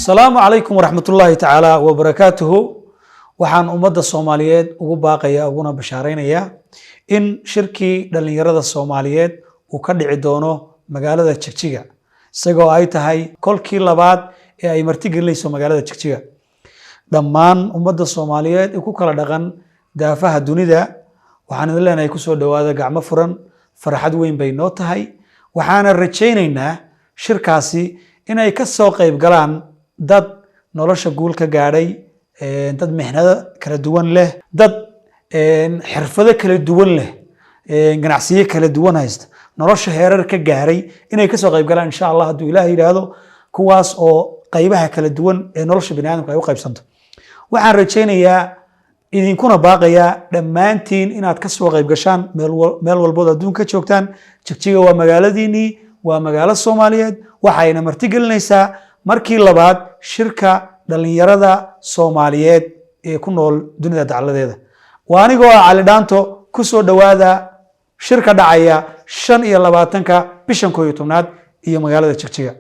Asalaamu calaykum waraxmatullaahi tacaala wabarakaatuhu. Waxaan ummadda Soomaaliyeed ugu baaqaya uguna bashaaraynayaa in shirkii dhallinyarada Soomaaliyeed uu ka dhici doono magaalada Jigjiga, isagoo ay tahay kolkii labaad ee ay martigelinayso magaalada Jigjiga. Dhammaan ummadda Soomaaliyeed ee ku kala dhaqan daafaha dunida waxaan idin leenahay kusoo dhowaada gacmo furan. Farxad weyn bay noo tahay, waxaana rajaynaynaa shirkaasi inay ka soo qayb galaan dad nolosha guul ka gaadhay, dad mixnado kala duwan leh, dad xirfado kala duwan leh, ganacsiyo kala duwan haysta, nolosha heerar ka gaaray, inay kasoo qayb galaan insha Allah hadduu Ilaah yidhaahdo, kuwaas oo qaybaha kala duwan ee nolosha bini aadamka ay u qaybsanto. Waxaan rajaynayaa idinkuna baaqayaa dhammaantiin inaad ka soo qayb gashaan meel walbood adduunka ka joogtaan. Jigjiga waa magaaladiinnii, waa magaalo Soomaaliyeed, waxayna martigelinaysaa markii labaad shirka dhallinyarada Soomaaliyeed ee ku nool dunida dacladeeda. Waa anigoo ah Cali Dhaanto. Ku soo dhowaada shirka dhacaya 25-ka bishan 11aad iyo magaalada Jigjiga.